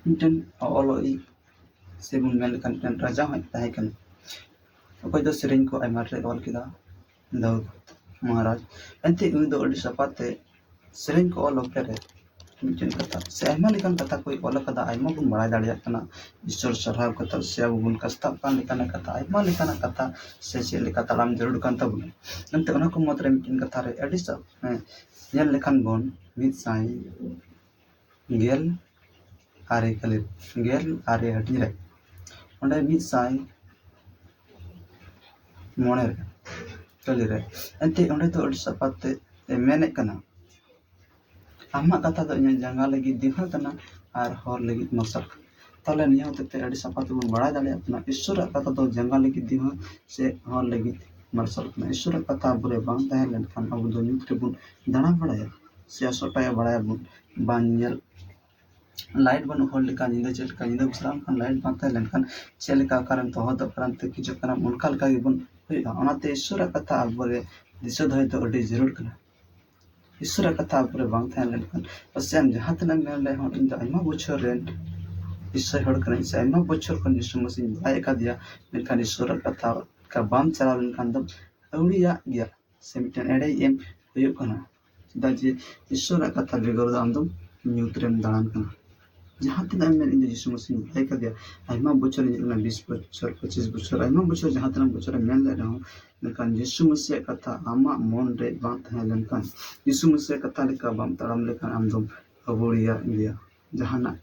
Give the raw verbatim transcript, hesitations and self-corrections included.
ᱢᱤᱫᱴᱮᱱ ᱚᱞᱚᱜᱤᱡ ᱥᱮ ᱵᱚᱱ ᱢᱮᱱ ᱞᱮᱠᱷᱟᱱ ᱢᱤᱫᱴᱮᱱ ᱨᱟᱡᱟ ᱦᱚᱸᱭ ᱛᱟᱦᱮᱸ ᱠᱟᱱᱟ, ᱚᱠᱚᱭ ᱫᱚ ᱥᱮᱨᱮᱧ ᱠᱚ ᱟᱭᱢᱟ ᱰᱷᱮᱨ ᱚᱞ ᱠᱮᱫᱟ, ᱫᱟᱣᱩᱫ ᱢᱚᱦᱟᱨᱟᱡᱽ᱾ ᱮᱱᱛᱮ ᱩᱱᱤ ᱫᱚ ᱟᱹᱰᱤ ᱥᱟᱯᱟᱛᱮ ᱥᱮᱨᱮᱧ ᱠᱚ ᱚᱞ ᱚᱠᱛᱮ ᱨᱮ ᱢᱤᱫᱴᱮᱱ ᱠᱟᱛᱷᱟ ᱥᱮ ᱟᱭᱢᱟ ᱞᱮᱠᱟᱱ ᱠᱟᱛᱷᱟ ᱠᱚᱭ ᱚᱞ ᱟᱠᱟᱫᱟ, ᱟᱭᱢᱟ ᱵᱚᱱ ᱵᱟᱲᱟᱭ ᱫᱟᱲᱮᱭᱟᱜ ᱠᱟᱱᱟ᱾ ᱤᱥᱚᱨ ᱥᱟᱨᱦᱟᱣ ᱠᱟᱛᱷᱟ ᱥᱮ ᱟᱵᱚ ᱵᱚᱱ ᱠᱟᱥᱛᱟᱜ ᱠᱟᱱ ᱞᱮᱠᱟᱱᱟᱜ ᱠᱟᱛᱷᱟ, ᱟᱭᱢᱟ ᱞᱮᱠᱟᱱᱟᱜ ᱠᱟᱛᱷᱟ ᱥᱮ ᱪᱮᱫ ᱞᱮᱠᱟ ᱛᱟᱲᱟᱢ ᱡᱟᱹᱨᱩᱲ ᱠᱟᱱ ᱛᱟᱵᱚᱱᱟ᱾ ᱮᱱᱛᱮ ᱚᱱᱟ ᱠᱚ ᱢᱩᱫᱽᱨᱮ ᱢᱤᱫᱴᱮᱱ ᱠᱟᱛᱷᱟ ᱨᱮ ᱟᱹᱰᱤ ᱥᱟ-, ᱦᱮᱸ, ᱧᱮᱞ ᱞᱮᱠᱷᱟᱱ ᱵᱚᱱ ᱢᱤᱫ ᱥᱟᱭ ᱜᱮᱞ ᱟᱨᱮ ᱠᱟᱹᱞᱤ, ᱜᱮᱞ ᱟᱨᱮ ᱦᱟᱹᱴᱤᱧ ᱨᱮ, ᱚᱸᱰᱮ ᱢᱤᱫ ᱥᱟᱭ ᱢᱚᱬᱮ ᱨᱮ, ᱠᱟᱹᱞᱤ ᱨᱮ, ᱮᱱᱛᱮ ᱚᱸᱰᱮ ᱫᱚ ᱟᱹᱰᱤ ᱥᱟᱯᱟᱛ ᱛᱮ ᱢᱮᱱᱮᱫ ᱠᱟᱱᱟ, ᱟᱢᱟᱜ ᱠᱟᱛᱷᱟ ᱫᱚ ᱤᱧᱟᱹᱜ ᱡᱟᱸᱜᱟ ᱞᱟᱹᱜᱤᱫ ᱫᱤᱣᱦᱟᱹ ᱠᱟᱱᱟ ᱟᱨ ᱦᱚᱨ ᱞᱟᱹᱜᱤᱫ ᱢᱟᱨᱥᱟᱞ ᱠᱟᱱᱟ᱾ ᱛᱟᱦᱚᱞᱮ ᱱᱤᱭᱟᱹ ᱦᱚᱛᱮ ᱛᱮ ᱟᱹᱰᱤ ᱥᱟᱯᱷᱟ ᱛᱮᱵᱚᱱ ᱵᱟᱲᱟᱭ ᱫᱟᱲᱮᱭᱟᱜ ᱠᱟᱱᱟ, ᱤᱥᱥᱚᱨᱟᱜ ᱠᱟᱛᱷᱟ ᱫᱚ ᱡᱟᱸᱜᱟ ᱞᱟᱹᱜᱤᱫ ᱫᱤᱣᱦᱟᱹ ᱥᱮ ᱦᱚᱨ ᱞᱟᱹᱜᱤᱫ ᱢᱟᱨᱥᱟᱞ ᱠᱟᱱᱟ᱾ ᱤᱥᱥᱚᱨᱟᱜ ᱠᱟᱛᱷᱟ ᱟᱵᱚᱨᱮ ᱵᱟᱝ ᱛᱟᱦᱮᱸ ᱞᱮᱱᱠᱷᱟᱱ ᱟᱵᱚ ᱫᱚ ᱧᱩᱛ ᱨᱮᱵᱚᱱ ᱫᱟᱬᱟ ᱵᱟᱲᱟᱭᱟ ᱥᱮ ᱟᱥᱚᱴᱟᱭᱟ ᱵᱟᱲᱟᱭᱟᱵᱚᱱ, ᱵᱟᱝ ᱧᱮᱞ ᱞᱟᱭᱤᱴ ᱵᱟᱹᱱᱩᱜ ᱦᱚᱲ ᱞᱮᱠᱟ ᱧᱤᱫᱟᱹ ᱪᱮᱫ ᱞᱮᱠᱟ ᱧᱤᱫᱟᱹ ᱵᱩᱥᱨᱟ ᱠᱷᱟᱱ ᱞᱟᱭᱤᱴ ᱵᱟᱝ ᱛᱟᱦᱮᱸ ᱞᱮᱱᱠᱷᱟᱱ ᱪᱮᱫ ᱞᱮᱠᱟ ᱚᱠᱟᱨᱮᱢ ᱛᱚᱦᱚᱫᱚᱜ ᱠᱟᱱᱟᱢ ᱛᱤᱠᱤᱡᱚᱜ ᱠᱟᱱᱟᱢ ᱚᱱᱠᱟ ᱞᱮᱠᱟ ᱜᱮᱵᱚᱱ ᱦᱩᱭᱩᱜᱼᱟ᱾ ᱚᱱᱟᱛᱮ ᱤᱥᱥᱚᱨᱟᱜ ᱠᱟᱛᱷᱟ ᱟᱵᱚᱨᱮ ᱫᱤᱥᱟᱹ ᱫᱚᱦᱚᱭ ᱫᱚ ᱟᱹᱰᱤ ᱡᱟᱹᱨᱩᱲ ᱠᱟᱱᱟ᱾ ᱤᱥᱥᱚᱨᱟᱜ ᱠᱟᱛᱷᱟ ᱟᱵᱚᱨᱮ ᱵᱟᱝ ᱛᱟᱦᱮᱸ ᱞᱮᱱᱠᱷᱟᱱ ᱯᱟᱥᱮᱡ ᱟᱢ ᱡᱟᱦᱟᱸ ᱛᱤᱱᱟᱹᱜ ᱮᱢ ᱢᱮᱱ ᱨᱮᱦᱚᱸ ᱤᱧ ᱫᱚ ᱟᱭᱢᱟ ᱵᱚᱪᱷᱚᱨ ᱨᱮᱱ ᱤᱥᱥᱚᱨ ᱦᱚᱲ ᱠᱟᱹᱱᱟᱹᱧ ᱥᱮ ᱟᱭᱢᱟ ᱵᱚᱪᱷᱚᱨ ᱠᱷᱚᱱ ᱡᱤᱥᱩ ᱢᱟᱹᱥᱤᱧ ᱵᱟᱲᱟᱭ ᱟᱠᱟᱫᱮᱭᱟ, ᱢᱮᱱᱠᱷᱟᱱ ᱤᱥᱥᱚᱨᱟᱜ ᱠᱟᱛᱷᱟ ᱞᱮᱠᱟ ᱵᱟᱢ ᱪᱟᱞᱟᱣ ᱞᱮᱱᱠᱷᱟᱱ ᱫᱚ ᱟᱹᱣᱲᱤᱭᱟᱜ ᱜᱮᱭᱟ ᱥᱮ ᱢᱤᱫᱴᱮᱱ ᱮᱲᱮ ᱮᱢ ᱦᱩᱭᱩᱜ ᱠᱟᱱᱟ᱾ ᱪᱮᱫᱟᱜ ᱡᱮ ᱤᱥᱥᱚᱨᱟᱜ ᱠᱟᱛᱷᱟ ᱵᱮᱜᱚᱨ ᱫᱚ ᱟᱢ ᱫᱚ ᱧᱩᱛ ᱨᱮᱢ ᱫᱟᱬᱟᱱ ᱠᱟᱱᱟ᱾ ᱡᱟᱦᱟᱸ ᱛᱤᱱᱟᱹᱜ ᱮᱢ ᱢᱮᱱ ᱤᱧ ᱫᱚ ᱡᱤᱥᱩ ᱢᱟᱹᱥᱤᱧ ᱵᱟᱲᱟᱭ ᱠᱟᱫᱮᱭᱟ, ᱟᱭᱢᱟ ᱵᱚᱪᱷᱚᱨ ᱤᱧ ᱦᱩᱭᱩᱜ ᱠᱟᱱᱟ, ᱵᱤᱥ ᱵᱚᱪᱷᱚᱨ, ᱯᱚᱸᱪᱤᱥ ᱵᱚᱪᱷᱚᱨ, ᱟᱭᱢᱟ ᱵᱚᱪᱷᱚᱨ ᱡᱟᱦᱟᱸ ᱛᱤᱱᱟᱹᱜ ᱵᱚᱪᱷᱚᱨᱮᱢ ᱢᱮᱱ ᱞᱮᱫ ᱨᱮᱦᱚᱸ, ᱢᱮᱱᱠᱷᱟᱱ ᱡᱤᱥᱩ ᱢᱟᱹᱥᱤᱭᱟᱜ ᱠᱟᱛᱷᱟ ᱟᱢᱟᱜ ᱢᱚᱱ ᱨᱮ ᱵᱟᱝ ᱛᱟᱦᱮᱸ ᱞᱮᱱᱠᱷᱟᱱ, ᱡᱤᱥᱩ ᱢᱟᱹᱥᱤᱭᱟᱜ ᱠᱟᱛᱷᱟ ᱞᱮᱠᱟ ᱵᱟᱢ ᱛᱟᱲᱟᱢ ᱞᱮᱠᱷᱟᱱ ᱟᱢ ᱫᱚᱢ ᱟᱹᱣᱲᱤᱭᱟᱜ ᱜᱮᱭᱟ᱾ ᱡᱟᱦᱟᱱᱟᱜ